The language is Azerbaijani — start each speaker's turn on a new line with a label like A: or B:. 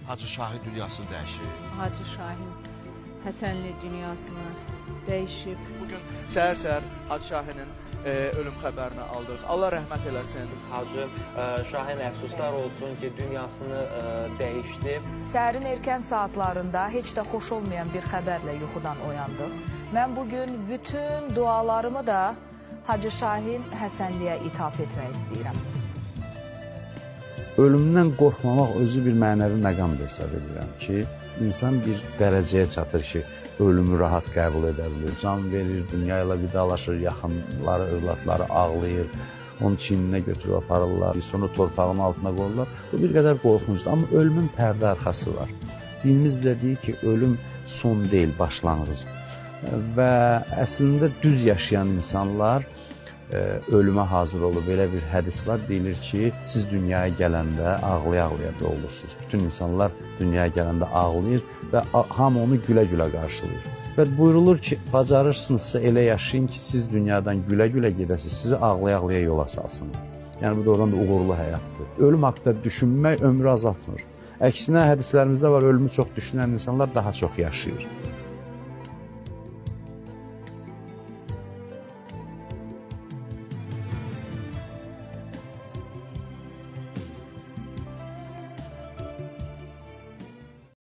A: Hacı Şahin dünyasını dəyişir.
B: Hacı Şahin Həsənli dünyasını dəyişib.
C: Bugün səhər-səhər Hacı Şahinin ölüm xəbərini aldıq. Allah rəhmət eləsin.
D: Hacı Şahin əfsuslar olsun ki, dünyasını dəyişdi.
E: Səhərin erkən saatlarında heç də xoş olmayan bir xəbərlə yuxudan oyandıq. Mən bugün bütün dualarımı da Hacı Şahin Həsənliyə ithaf etmək istəyirəm.
F: Ölümdən qorxmamaq özü bir mənəvi məqam da hesab edirəm ki, insan bir dərəcəyə çatır ki, ölümü rahat qəbul edə bilir, can verir, dünya ilə vidalaşır, yaxınları, övladları ağlayır, onu çiyninə götürüb aparırlar, sonra torpağın altına qoyurlar. Bu bir qədər qorxuncdur, amma ölümün pərdə arxası var. Dinimiz bizə deyir ki, ölüm son deyil, başlanğıcdır. Və əslində düz yaşayan insanlar ölümə hazır olub. Belə bir hədis var, deyilir ki, siz dünyaya gələndə ağlaya-ağlaya doğulursunuz. Bütün insanlar dünyaya gələndə ağlayır və hamı onu gülə-gülə qarşılayır. Və buyurulur ki, bacarırsınızsa elə yaşayın ki, siz dünyadan gülə-gülə gedəsiniz, sizi ağlaya-ağlaya yola salsınlar. Yəni bu doğrudan da uğurlu həyatdır. Ölüm haqqında düşünmək ömrü azaltmır. Əksinə hədislərimizdə var, ölümü çox düşünən insanlar daha çox yaşayır.